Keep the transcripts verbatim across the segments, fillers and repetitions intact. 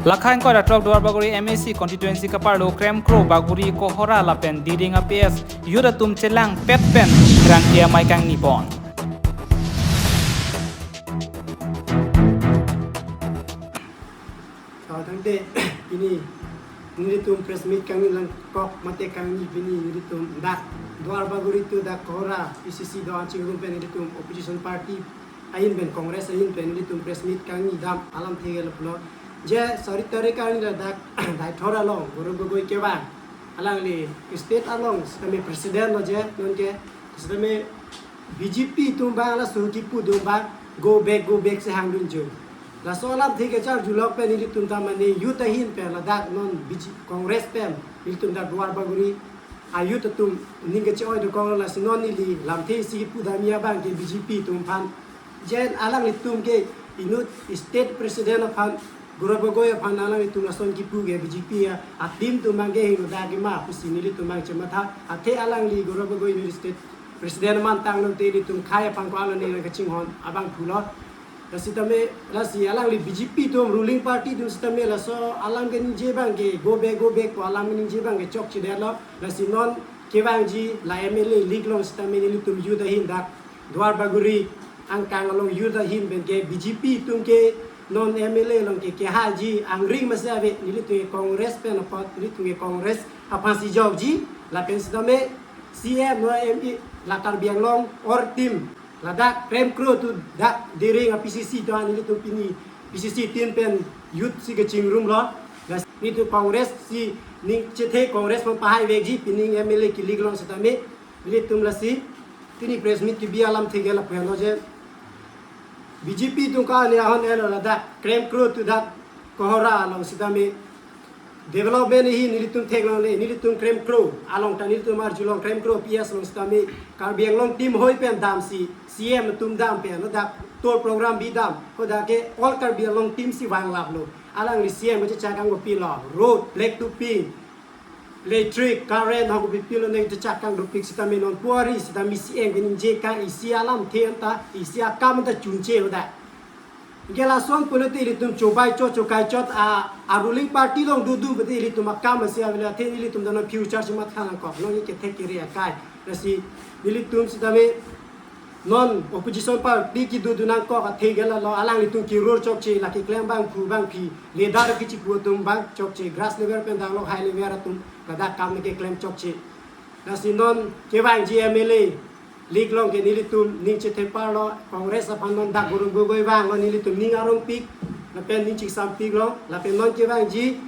Lakha ingkoi ra throk Duarbagori M A C constituency kaparlo Kremkro, Bagori, Kohora lapen Diring a P S youth atum chelangpet pen rangke amei kangni pon. Tangte pini nelitum press meet kangni langkok mate kangni pini nelitum dak Duarbagori to dak Kohora P C C do-an chingrum pen nelitum opposition party ahin pen, Congress ahin pen nelitum press meet kangni dam alamthe ke lapulo. Je sari tarik kangni ladak Deithor along Gaurav Gogoi kevang, alangli state along sitame president lo je, nonke sitame B J P atum abang laso kipu atum abang go back, go back si hangdun jo. Laso alamthe kecharjulok pen nelitum ta mane youth ahin pen ladak non B J P Congress pen nelitum dak Duarbagori a youth atum ning keche-oi dokok, lasi non neli lamthe isi kipu damji abang ke B J P atum aphan. Je alanglitum ke inut state president aphan, Gaurav Gogoi aphan alanglitum lason kipu ke B J P a, a team atum abang ke hingno dak ke ma pusi nelitum abang chematha. Athe alangli Gaurav Gogoi inut state president man tanglo te nelitum khei aphan ko alone nang kachinghon abang pulo. Lasi tame, lasi alangli B J P atum, ruling party atum sitame laso alam keningje abang ke go back, go back ko alam keningje abang ke chokchedetlo. Lasi non kevangji la M L A league along sitame nelitum youth ahin dak Duarbagori angkang along youth ahin pen ke B J P atum ke non M L A along ke kehaiji angring masi ave, nelitum ke Congress pen apot, nelitum ke Congress aphansi jokji, lapen sitame C M no M P la Karbi Anglong or team ladak Kremkro to dak Diring a P C C do-an nelitum pini P C C team pen youth si kachingrumlo. Lasi nelitum Congress si ning chethe, Congress aphan pahai vekji, pining M L A ki-league along sitame nelitum lasi pini press meet kebi alamthe ke lapu henlo je, B J P atum ka ani ahon elo ladak Kremkro to dak Kohora along sitame development ahin nelitum theklongle, nelitum Kremkro along ta nelitum arjulong, Kremkro P S along sitame Karbi Anglong team hoi pen damsi C M atum dam pen, no dak tour program bidam, hadak ke all Karbi Anglong team si vanglaplo. Alangli C M kachechak kangpilo, road, black to pink, electric, current, hako pipilo ne chechak kangdopik sitame non puari sitame C M keningje kang isi alamthe anta, isi akam anta chunche hadak. Anke lason pulote ilitum chobai chot, chokai chot a, a ruling party along dudu bete ilitum akam si avela the ilitum dana future si matha nangkok, non kethek kere akai. Lasi ilitum sitame non opposition party kedudu nangkok athe ke lalo, alanglitum kirur chokche, la keklem abang phu abang phi, leader kichipu atum abang chokche, grass level pen danglo high level atum ladak kam keklem chokche. Lasi non kevangji M L A league along ke nelitum ning chethe parlo, Congress aphan non dak Gaurav Gogoi vanglo, nelitum ning arongpik lapen ning chingsampiklo, lapen non kevangji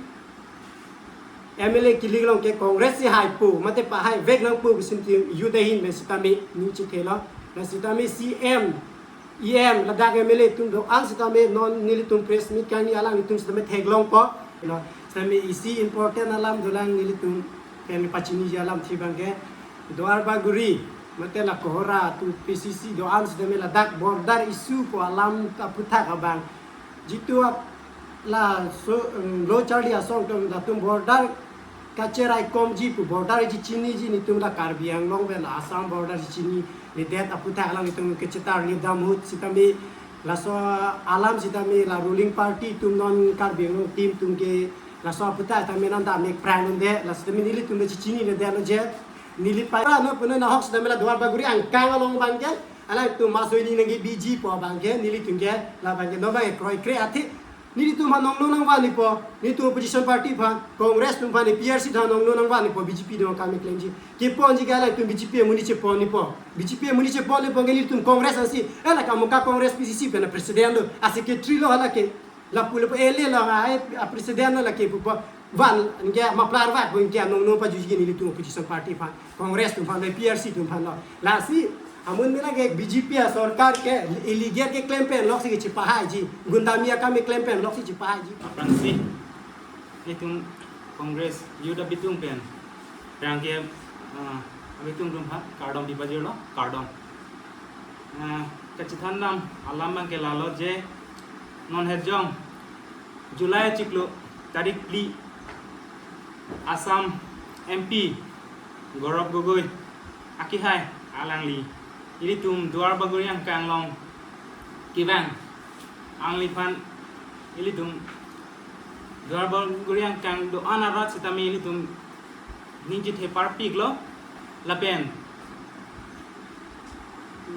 M L A ki-league along ke Congress si haipo mate pahai vek nangpo pusi nelitum youth ahin pen sitame ning chethelo. Lasi tame C M, E M, ladak M L A atum do-an sitame non nelitum press meet kangni alanglitum sitame theklongpo. No, sitame isi important alam dolang nelitum pen pachiniji alamthe abang ke Duarbagori mate la Kohora to P C C do-an sitame ladak border issue pu alam aphuthak abang. Jitu ap-, laso, em, lo charli asong atum latum border kacheraikomji pu, border chechiniji, nelitum la Karbi Anglong pen la Assam border chechiniledet aphuthak alanglitum kechetar ledam ahut sitame laso alam sitame la ruling party atum non Karbi Anglong team atum ke laso aphuthak tame nangdam mek prangnangde, la sitame nelitum le chechiniledetlo je, neli pa ra no puno nahok sitame la Duarbagori angkang along abang ke alangtum maso ini nangkebiji pu abang ke nelitum ke labang ke no abang ke kroikre athe nelitum aphan nongno nangvanjipo, nelitum opposition party aphan, Congress atum aphan, A P R C aphan nongno nangvanjipo, B J P do kam keklemji. Keponji ke alangtum B J P amonit cheponjipo. B J P amonit cheponjipo ke nelitum Congress ansi, eh, la Kamoka Congress P C C pen a president lo, a secretary lo, hala ke lapu lapu L A lo, a, a president lo, la ke pupo. Van, anke maplar vat, bo anke nongno pajuji nelitum opposition party aphan, Congress atum aphan, A P R C atum aphan lo. Lasi amun mena ke B J P asorkar ke illegal keklem pen loksi kechepahaiji, gundami akam keklem pen loksi chepahaiji. Aphrangsi nelitum Congress youth abitung pen rangke, ah, abitung atum aphan kardom pipajirlo, kardom. Ah, kachethan dam alam abang ke lalo je, non hejong July achiklo tarik phli Assam M P Gaurav Gogoi akehai alangli ilitum Duarbagori angkang along kevang, alangliphan ilitum Duarbagori angkang do-an arat sitame ilitum ningje theparpiklo lapen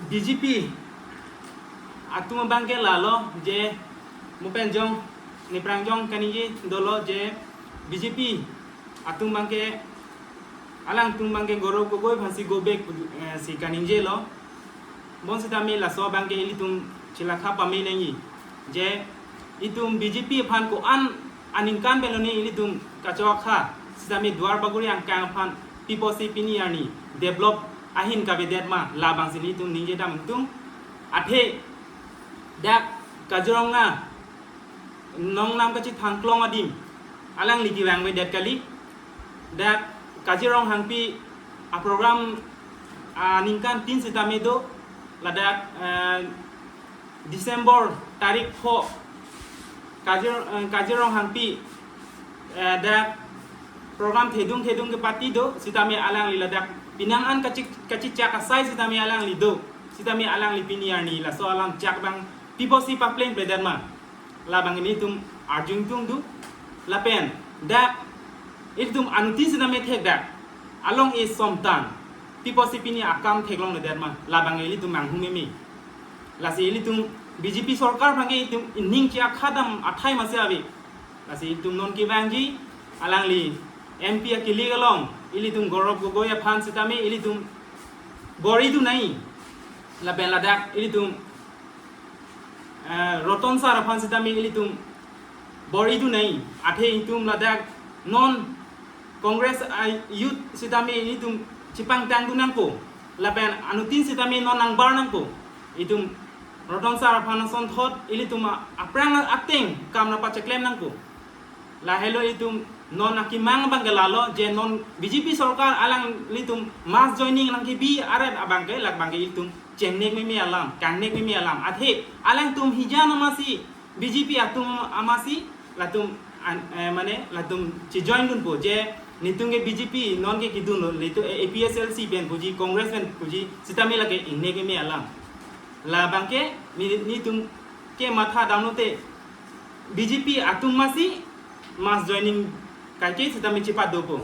B J P atum abangke lalo je mo pen jong nephrang jong kaningje dolo je B J P atum abangke alangtum abangke Gaurav Gogoi aphansi go back, eh, si kaningjelo. Bonsitame laso abangke ilitum chelakha pame nangji je itum B J P aphan ko-an aningkan pen lone ilitum kachokha sitame Duarbagori angkang aphan piposi pini arni develop ahin kavedet ma, labangsi ilitum ningje dam tum. Athe dak Kaziranga Nongnam kachethang klong adim alangli kevangvedet kali. Dak Kazirong Hangpi aprogram aningkan tin sitame do, ladak, eh, December tarik pho Kazir, eh, Kazirong Hangpi, eh, dak program thedung thedung kepati do sitame alangli ladak pinang an kachi, kachichak asai sitame alangli do, sitame alangli pini arni laso alam chak abang piposi paplengpledet ma, labang ilitum arjung tung do. Lapen dak ilitum anuttin sitame thek dak along e somtan piposi pini akam theklongledet ma, labang ilitum manghumeme. Lasi ilitum B J P sorkar abangke itum ining chi akhadam athai masi ave. Lasi itum non kevangji alangli M P akilik along ilitum Gaurav Gogoi aphan sitame ilitum bor-idun nangji. Lapen ladak ilitum, eh, Roton sir aphan sitame ilitum bor-idun nangji. Athe itum ladak non Congress a-youth sitame ilitum chepangtangdun nangpo. Lapen anuttin sitame non nangbar nangpo. Itum Roton sir aphan asonthot ilitum a-, aphrang ateng kam nangpacheklem nangpo. Lahelo itum non akemang abangke lalo je non B J P sorkar alanglitum mass joining nangkebi aret abangke lak abangke itum chengnek meme alam, kangnek meme alam. Athe alangtum hijan amasi B J P atum amasi latum an, eh, mane latum chejoindunpo je netum ke B J P non ke kedunlo, netum, eh, A P H L C pen puji, Congress pen puji, sitame lake ingnek meme alam. Labangke ne, netum ke matha damlote B J P atum masi mass joining kaike sitame chepadopo.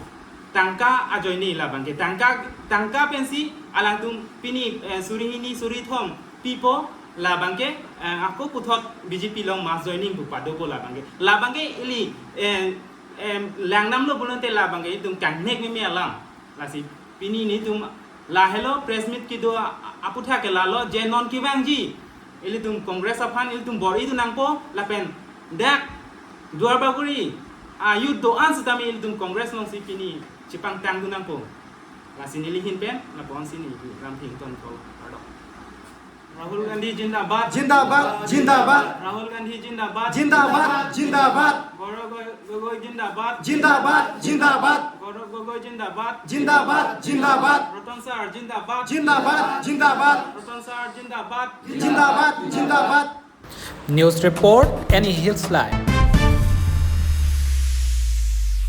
Tangka ajoine labangke. Tangka, tangka pensi alangtum pini, eh, suri hini suri thom pipo, labangke, eh, ako puthot B J P along mass joining pu padopo labangke. Labangke ili, eh, em, langdamlo pulote labangke itum kangnek meme alam. Lasi pini netum lahelo press meet kedo a-, a-, aputhak ke lalo je non kevangji ilitum Congress aphan ilitum bor-idun nangpo lapen dak Duarbagori a-youth do-an sitame ilitum Congress alongsi pini chepangtangdun nangpo. Lasi neli ahin pen lapu-ansi neli Ramthengpi Ingti kardom. Rahul Gandhi zindabad. Zindabad, zindabad. Rahul Gandhi zindabad. Zindabad, zindabad. Gaurav Go-, Gogoi zindabad. Zindabad, zindabad. Gaurav Gogoi zindabad. Zindabad, zindabad. Roton sir zindabad. Zindabad, zindabad. Roton sir zindabad. Zindabad, zindabad. News report, Any Hills Live.